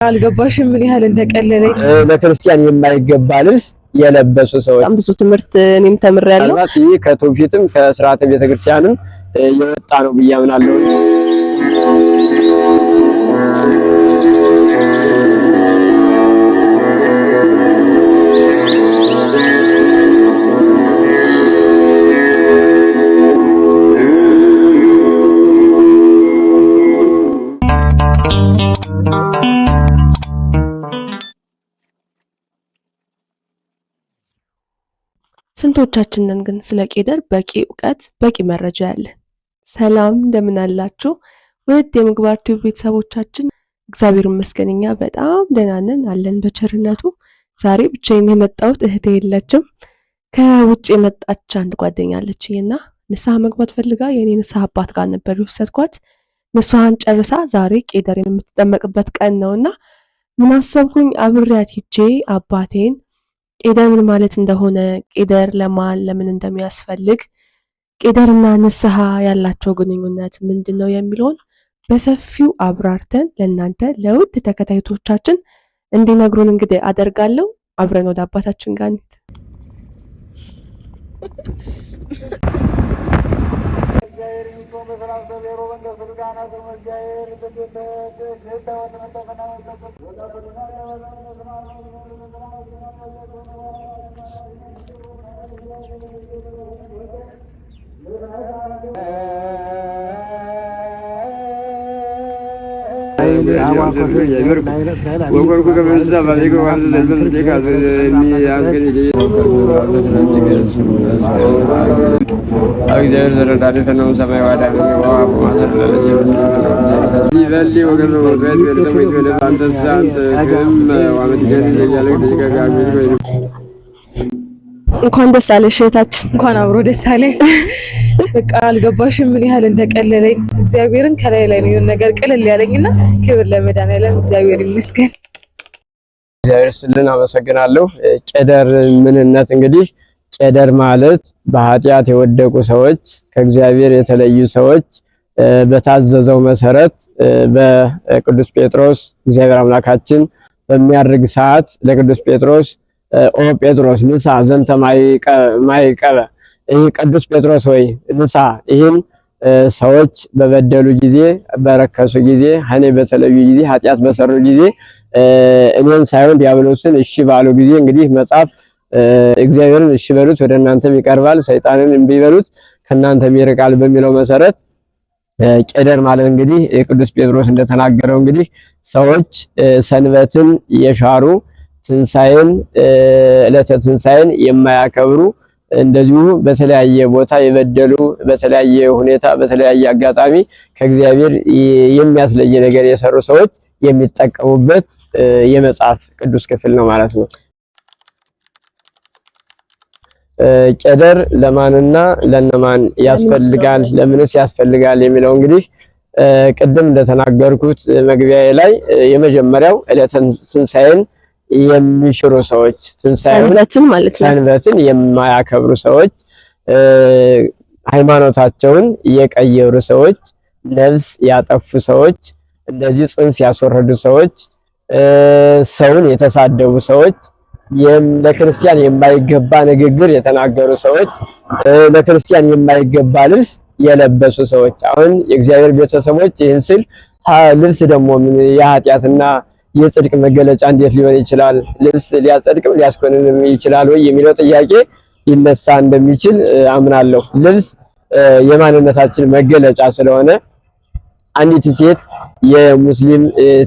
አልገባሽም ምን ያህል እንደቀለለኝ። ለክርስቲያን የማይገባ ልብስ የለበሱ ሰዎች በጣም ብዙ ትምህርት እኔም ተምሬያለሁ። ምናልባት ይህ ከትውፊትም ከስርዓተ ቤተክርስቲያንም የወጣ ነው ብዬ አምናለሁ። ስንቶቻችንን ግን ስለ ቄደር በቂ እውቀት በቂ መረጃ ያለን? ሰላም እንደምን አላችሁ ውድ የምግባር ቲዩብ ቤተሰቦቻችን፣ እግዚአብሔር ይመስገን እኛ በጣም ደህና ነን አለን በቸርነቱ። ዛሬ ብቻዬን የመጣሁት እህቴ የለችም። ከውጭ የመጣች አንድ ጓደኛ አለችኝ እና ንስሐ መግባት ፈልጋ የኔ ንስሐ አባት ጋር ነበር የወሰድኳት። ንስሐን ጨርሳ ዛሬ ቄደር የምትጠመቅበት ቀን ነውና ምን አሰብኩኝ፣ አብሬያት ሂጄ አባቴን ቄደር ምን ማለት እንደሆነ፣ ቄደር ለማን ለምን እንደሚያስፈልግ፣ ቄደርና ንስሐ ያላቸው ግንኙነት ምንድን ነው የሚለውን በሰፊው አብራርተን ለእናንተ ለውድ ተከታዮቻችን እንዲነግሩን እንግዲህ አደርጋለሁ። አብረን ወደ አባታችን ጋር እንሂድ። እግዚአብሔር ዘረዳሪፈ ነው ሰማይ እንኳን ደስ አለሽ እህታችን። እንኳን አብሮ ደስ አለኝ። በቃ አልገባሽም ምን ያህል እንደቀለለኝ። እግዚአብሔርን ከላይ ላይ ነው የሆነ ነገር ቅልል ያለኝና ክብር ለመድኃኒዓለም እግዚአብሔር ይመስገን። እግዚአብሔር ይስጥልን፣ አመሰግናለሁ። ቄደር ምንነት እንግዲህ ቄደር ማለት በኃጢአት የወደቁ ሰዎች፣ ከእግዚአብሔር የተለዩ ሰዎች በታዘዘው መሰረት በቅዱስ ጴጥሮስ እግዚአብሔር አምላካችን በሚያርግ ሰዓት ለቅዱስ ጴጥሮስ ኦ ጴጥሮስ ንሳ ዘንተ ማይቀበ፣ ይህ ቅዱስ ጴጥሮስ ወይ ንሳ፣ ይህን ሰዎች በበደሉ ጊዜ፣ በረከሱ ጊዜ፣ እኔ በተለዩ ጊዜ፣ ኃጢአት በሰሩ ጊዜ፣ እኔን ሳይሆን ዲያብሎስን እሺ ባሉ ጊዜ፣ እንግዲህ መጽሐፍ እግዚአብሔርን እሺ በሉት ወደ እናንተም ይቀርባል፣ ሰይጣንን እምቢ በሉት ከእናንተም ይርቃል በሚለው መሰረት ቄደር ማለት እንግዲህ የቅዱስ ጴጥሮስ እንደተናገረው እንግዲህ ሰዎች ሰንበትን የሻሩ፣ ትንሳኤን ዕለተ ትንሳኤን የማያከብሩ፣ እንደዚሁ በተለያየ ቦታ የበደሉ፣ በተለያየ ሁኔታ በተለያየ አጋጣሚ ከእግዚአብሔር የሚያስለይ ነገር የሰሩ ሰዎች የሚጠቀሙበት የመጽሐፍ ቅዱስ ክፍል ነው ማለት ነው። ቄደር ለማንና ለነማን ያስፈልጋል፣ ለምንስ ያስፈልጋል የሚለው እንግዲህ ቅድም እንደተናገርኩት መግቢያዬ ላይ የመጀመሪያው ዕለተ ትንሳኤን የሚሽሩ ሰዎች፣ ሰንበትን ማለት ነው፣ ሰንበትን የማያከብሩ ሰዎች፣ ሃይማኖታቸውን የቀየሩ ሰዎች፣ ነፍስ ያጠፉ ሰዎች፣ እንደዚህ ጽንስ ያስወረዱ ሰዎች፣ ሰውን የተሳደቡ ሰዎች፣ ለክርስቲያን የማይገባ ንግግር የተናገሩ ሰዎች፣ ለክርስቲያን የማይገባ ልብስ የለበሱ ሰዎች። አሁን የእግዚአብሔር ቤተሰቦች ይህን ስል ልብስ ደግሞ የኃጢአትና የጽድቅ መገለጫ እንዴት ሊሆን ይችላል? ልብስ ሊያጸድቅም ሊያስኮንንም ይችላል ወይ የሚለው ጥያቄ ሊነሳ እንደሚችል አምናለሁ። ልብስ የማንነታችን መገለጫ ስለሆነ አንዲት ሴት የሙስሊም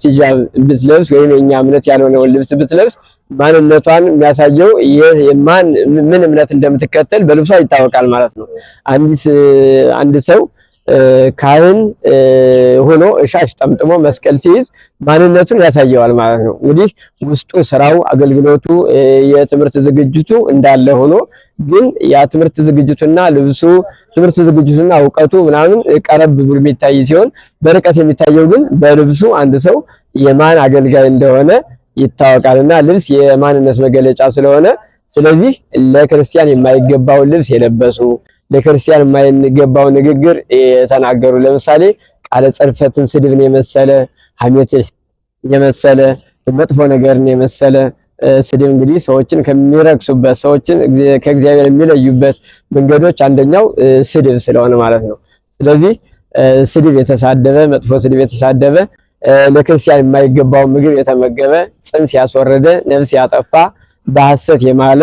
ቲጃብ ብትለብስ ወይም የኛ እምነት ያልሆነውን ልብስ ብትለብስ ማንነቷን የሚያሳየው የማን ምን እምነት እንደምትከተል በልብሷ ይታወቃል ማለት ነው። አንድ ሰው ካህን ሆኖ ሻሽ ጠምጥሞ መስቀል ሲይዝ ማንነቱን ያሳየዋል ማለት ነው። እንግዲህ ውስጡ ስራው፣ አገልግሎቱ፣ የትምህርት ዝግጅቱ እንዳለ ሆኖ ግን ያ ትምህርት ዝግጅቱና ልብሱ፣ ትምህርት ዝግጅቱና እውቀቱ ምናምን ቀረብ ብሎ የሚታይ ሲሆን በርቀት የሚታየው ግን በልብሱ አንድ ሰው የማን አገልጋይ እንደሆነ ይታወቃልና ልብስ የማንነት መገለጫ ስለሆነ ስለዚህ ለክርስቲያን የማይገባውን ልብስ የለበሱ፣ ለክርስቲያን የማይገባው ንግግር የተናገሩ፣ ለምሳሌ ቃለ ጽርፈትን፣ ስድብን የመሰለ ሐሜት የመሰለ መጥፎ ነገርን የመሰለ ስድብ እንግዲህ ሰዎችን ከሚረክሱበት፣ ሰዎችን ከእግዚአብሔር የሚለዩበት መንገዶች አንደኛው ስድብ ስለሆነ ማለት ነው። ስለዚህ ስድብ የተሳደበ፣ መጥፎ ስድብ የተሳደበ፣ ለክርስቲያን የማይገባው ምግብ የተመገበ፣ ጽንስ ያስወረደ፣ ነፍስ ያጠፋ፣ በሐሰት የማለ፣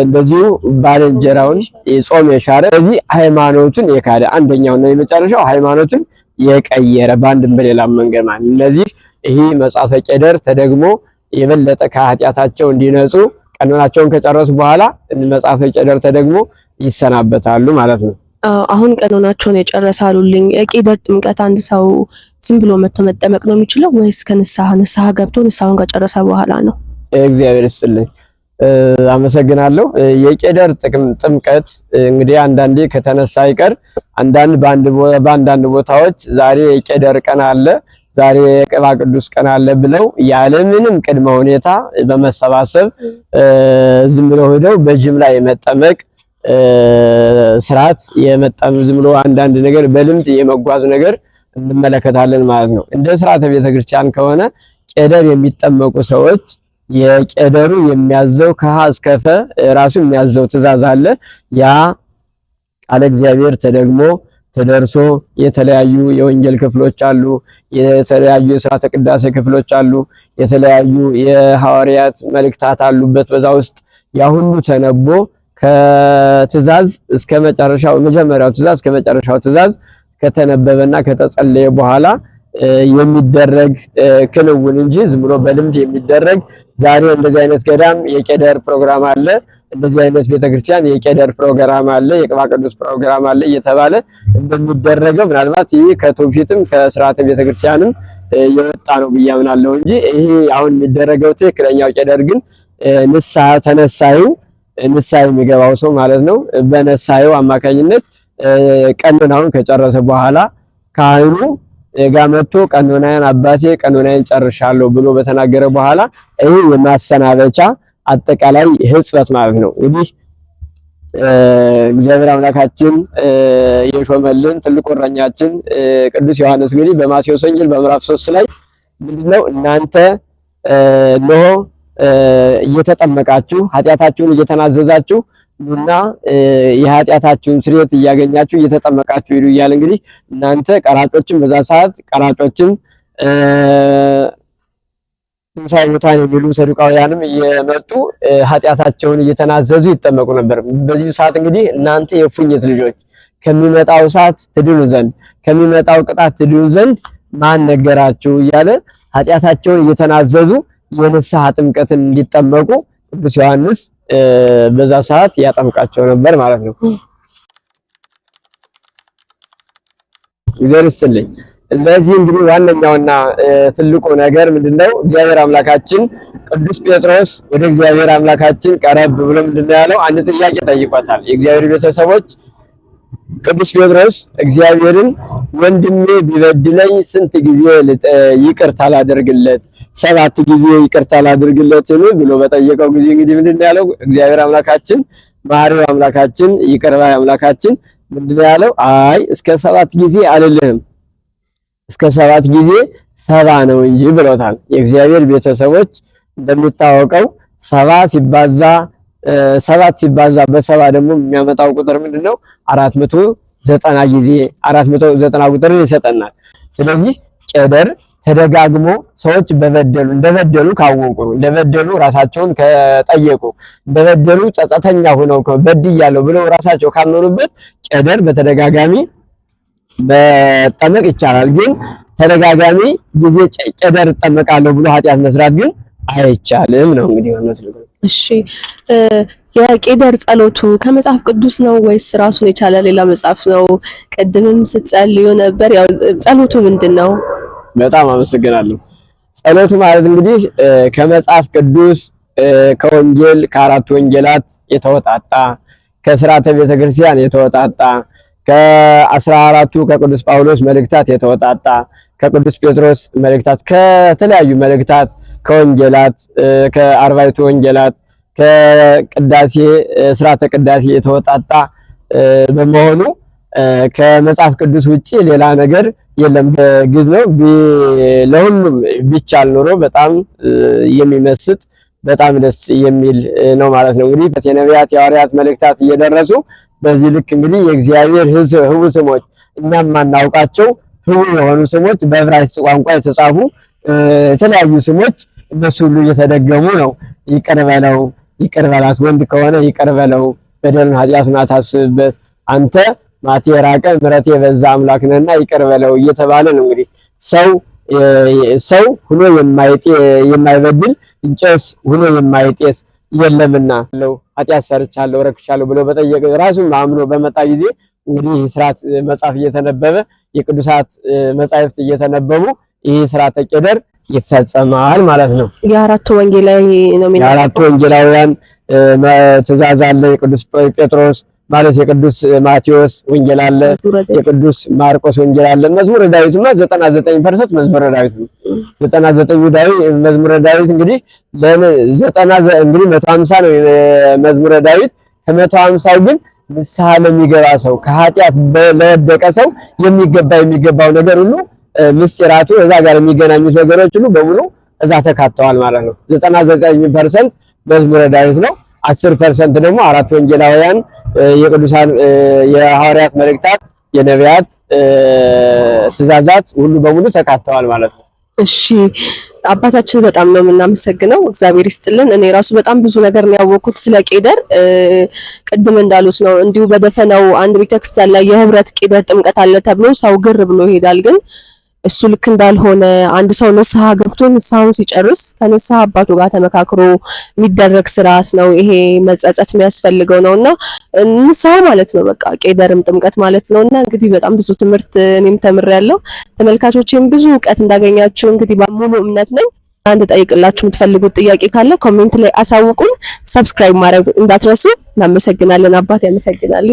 እንደዚሁ ባልንጀራውን ጾም የሻረ፣ ስለዚህ ሃይማኖቱን የካደ፣ አንደኛውና የመጨረሻው ሃይማኖቱን የቀየረ በአንድም በሌላም መንገድ ማለት እነዚህ ይህ መጽሐፈ ቄደር ተደግሞ የበለጠ ከኃጢአታቸው እንዲነጹ ቀኖናቸውን ከጨረሱ በኋላ መጽሐፈ ቄደር ተደግሞ ይሰናበታሉ ማለት ነው። አሁን ቀኖናቸውን የጨረሳሉልኝ። የቄደር ጥምቀት አንድ ሰው ዝም ብሎ መጥቶ መጠመቅ ነው የሚችለው ወይስ ከንስሐ ንስሐ ገብቶ ንስሐውን ከጨረሰ በኋላ ነው? እግዚአብሔር ይስጥልኝ፣ አመሰግናለሁ። የቄደር ጥምቀት እንግዲህ አንዳንዴ ከተነሳ አይቀር አንዳንድ በአንዳንድ ቦታዎች ዛሬ የቄደር ቀን አለ፣ ዛሬ የቅባ ቅዱስ ቀን አለ ብለው ያለምንም ቅድመ ሁኔታ በመሰባሰብ ዝም ብለው ሄደው በጅምላ የመጠመቅ ስርዓት የመጠም ዝም ብሎ አንዳንድ ነገር በልምድ የመጓዝ ነገር እንመለከታለን ማለት ነው። እንደ ስርዓተ ቤተክርስቲያን ከሆነ ቄደር የሚጠመቁ ሰዎች የቄደሩ የሚያዘው ከሀ እስከ ፈ ራሱ የሚያዘው ትእዛዝ አለ። ያ ቃለ እግዚአብሔር ተደግሞ ተደርሶ የተለያዩ የወንጌል ክፍሎች አሉ፣ የተለያዩ የስርዓተ ቅዳሴ ክፍሎች አሉ፣ የተለያዩ የሐዋርያት መልእክታት አሉበት። በዛ ውስጥ ያ ሁሉ ተነቦ ከትእዛዝ እስከ መጨረሻው፣ መጀመሪያው ትእዛዝ እስከ መጨረሻው ትእዛዝ ከተነበበና ከተጸለየ በኋላ የሚደረግ ክንውን እንጂ ዝም ብሎ በልምድ የሚደረግ ዛሬ እንደዚህ አይነት ገዳም የቄደር ፕሮግራም አለ፣ እንደዚህ አይነት ቤተክርስቲያን የቄደር ፕሮግራም አለ፣ የቅባ ቅዱስ ፕሮግራም አለ እየተባለ እንደሚደረገው ምናልባት ይህ ከትውፊትም ከስርዓተ ቤተክርስቲያንም የወጣ ነው ብዬ አምናለሁ እንጂ ይሄ አሁን የሚደረገው ትክክለኛው ቄደር ግን ንስሐ ተነሳዩ ንስሐ የሚገባው ሰው ማለት ነው። በነሳዩ አማካኝነት ቀኖናውን ከጨረሰ በኋላ ካህኑ ጋ መጥቶ ቀኖናዬን አባቴ ቀኖናዬን ጨርሻለሁ ብሎ በተናገረ በኋላ ይህ የማሰናበቻ አጠቃላይ ሕጽበት ማለት ነው። እንግዲህ እግዚአብሔር አምላካችን የሾመልን ትልቁ እረኛችን ቅዱስ ዮሐንስ እንግዲህ በማቴዎስ ወንጌል በምዕራፍ 3 ላይ ምንድነው እናንተ እነሆ እየተጠመቃችሁ ኃጢአታችሁን እየተናዘዛችሁ ኑና የኃጢአታችሁን ስርየት እያገኛችሁ እየተጠመቃችሁ ሂዱ እያለ እንግዲህ እናንተ ቀራጮችን በዛ ሰዓት ቀራጮችን ትንሣኤ ሙታን የሚሉ ሰዱቃውያንም እየመጡ ኃጢአታቸውን እየተናዘዙ ይጠመቁ ነበር። በዚህ ሰዓት እንግዲህ እናንተ የእፉኝት ልጆች ከሚመጣው እሳት ትድኑ ዘንድ፣ ከሚመጣው ቅጣት ትድኑ ዘንድ ማን ነገራችሁ እያለ ኃጢአታቸውን እየተናዘዙ የንስሐ ጥምቀትን እንዲጠመቁ ቅዱስ ዮሐንስ በዛ ሰዓት ያጠምቃቸው ነበር ማለት ነው። እግዚአብሔር ይስጥልኝ። ለዚህ እንግዲህ ዋነኛውና ትልቁ ነገር ምንድነው? እግዚአብሔር አምላካችን ቅዱስ ጴጥሮስ ወደ እግዚአብሔር አምላካችን ቀረብ ብሎ ምንድነው ያለው? አንድ ጥያቄ ጠይቆታል። የእግዚአብሔር ቤተሰቦች ቅዱስ ጴጥሮስ እግዚአብሔርን ወንድሜ ቢበድለኝ ስንት ጊዜ ይቅርታ ላደርግለት? 7 ጊዜ ይቅርታ ላድርግለትን ብሎ በጠየቀው ጊዜ እንግዲህ ምንድነው ያለው? እግዚአብሔር አምላካችን መሐሪው አምላካችን ይቅር ባይ አምላካችን ምንድነው ያለው? አይ እስከ 7 ጊዜ አልልህም፣ እስከ 7 ጊዜ 70 ነው እንጂ ብሎታል። የእግዚአብሔር ቤተሰቦች እንደሚታወቀው 7 ሲባዛ 7 ሲባዛ በሰባ ደግሞ የሚያመጣው ቁጥር ምንድነው? 490 ጊዜ 490 ቁጥርን ይሰጠናል። ስለዚህ ቄደር ተደጋግሞ ሰዎች በበደሉ እንደበደሉ ካወቁ፣ እንደበደሉ ራሳቸውን ከጠየቁ፣ እንደበደሉ ጸጸተኛ ሆነው በድያለሁ ብለው ራሳቸው ካመኑበት ቄደር በተደጋጋሚ መጠመቅ ይቻላል። ግን ተደጋጋሚ ጊዜ ቄደር እጠመቃለሁ ብሎ ኃጢአት መስራት ግን አይቻልም ነው እንግዲህ ዋናው ትልቁ። እሺ፣ የቄደር ጸሎቱ ከመጽሐፍ ቅዱስ ነው ወይስ ራሱን የቻለ ሌላ መጽሐፍ ነው? ቅድምም ስትጸልዩ ነበር። ያው ጸሎቱ ምንድነው? በጣም አመሰግናለሁ። ጸሎቱ ማለት እንግዲህ ከመጽሐፍ ቅዱስ ከወንጌል ከአራቱ ወንጌላት የተወጣጣ፣ ከስርዓተ ቤተክርስቲያን የተወጣጣ፣ ከ14ቱ ከቅዱስ ጳውሎስ መልእክታት የተወጣጣ፣ ከቅዱስ ጴጥሮስ መልእክታት፣ ከተለያዩ መልእክታት፣ ከወንጌላት፣ ከአርባዕቱ ወንጌላት፣ ከቅዳሴ ስርዓተ ቅዳሴ የተወጣጣ በመሆኑ ከመጽሐፍ ቅዱስ ውጪ ሌላ ነገር የለም። ግዕዝ ነው። ለሁሉም ቢቻል ኖሮ በጣም የሚመስጥ፣ በጣም ደስ የሚል ነው ማለት ነው። እንግዲህ የነቢያት የሐዋርያት መልእክታት እየደረሱ በዚህ ልክ እንግዲህ የእግዚአብሔር ህቡዕ ስሞች፣ እኛም ማናውቃቸው ህቡዕ የሆኑ ስሞች፣ በዕብራይስጥ ቋንቋ የተጻፉ የተለያዩ ስሞች እነሱ ሁሉ እየተደገሙ ነው። ይቅር በለው፣ ይቅር በላት፣ ወንድ ከሆነ ይቅር በለው፣ በደሉን ኃጢአቱን አታስብበት፣ አንተ መዓት የራቀ ምሕረት የበዛ አምላክ ነህና ይቅር በለው እየተባለ ነው። እንግዲህ ሰው ሁኖ የማይበድል፣ እንጨት ሁኖ የማይጤስ የለምና ኃጢአት ሰርቻለሁ፣ ረክሻለሁ ብሎ በጠየቀ፣ ራሱን አምኖ በመጣ ጊዜ እንግዲህ ይህ ስርዓት መጽሐፍ እየተነበበ፣ የቅዱሳት መጻሕፍት እየተነበቡ ይህ ስርዓተ ቄደር ይፈጸማል ማለት ነው። የአራቱ ወንጌላዊ ነው። የአራቱ ወንጌላውያን ትእዛዝ አለ። የቅዱስ ጴጥሮስ ማለት የቅዱስ ማቴዎስ ወንጌል አለ፣ የቅዱስ ማርቆስ ወንጌል አለ። መዝሙረ ዳዊትማ 99% መዝሙረ ዳዊት ነው። 99ኙ ዳዊት መዝሙረ ዳዊት እንግዲህ ዘጠና እንግዲህ 150 ነው መዝሙረ ዳዊት። ከ150ው ግን ንስሐ ለሚገባ ሰው፣ ከኃጢአት ለወደቀ ሰው የሚገባው ነገር ሁሉ፣ ምስጢራቱ፣ እዛ ጋር የሚገናኙት ነገሮች ሁሉ በሙሉ እዛ ተካተዋል ማለት ነው። 99% መዝሙረ ዳዊት ነው። 10% ደግሞ አራት ወንጌላውያን፣ የቅዱሳን የሐዋርያት መልእክታት፣ የነቢያት ትእዛዛት ሁሉ በሙሉ ተካተዋል ማለት ነው። እሺ አባታችን፣ በጣም ነው የምናመሰግነው። እግዚአብሔር ይስጥልን። እኔ ራሱ በጣም ብዙ ነገር ነው ያወቅኩት ስለ ቄደር። ቅድም እንዳሉት ነው፣ እንዲሁ በደፈናው አንድ ቤተክርስቲያን ላይ የህብረት ቄደር ጥምቀት አለ ተብሎ ሰው ግር ብሎ ይሄዳል። ግን እሱ ልክ እንዳልሆነ፣ አንድ ሰው ንስሐ ገብቶ ንስሐውን ሲጨርስ ከንስሐ አባቱ ጋር ተመካክሮ የሚደረግ ስርዓት ነው። ይሄ መጸጸት የሚያስፈልገው ነውና ንስሐ ማለት ነው። በቃ ቄደርም ጥምቀት ማለት ነውና እንግዲህ በጣም ብዙ ትምህርት እኔም ተምሬያለሁ። ተመልካቾቼም ብዙ እውቀት እንዳገኛችሁ እንግዲህ በሙሉ እምነት ነኝ። አንድ ጠይቅላችሁ የምትፈልጉት ጥያቄ ካለ comment ላይ አሳውቁን። Subscribe ማድረግ እንዳትረሱ። እናመሰግናለን አባት፣ ያመሰግናሉ።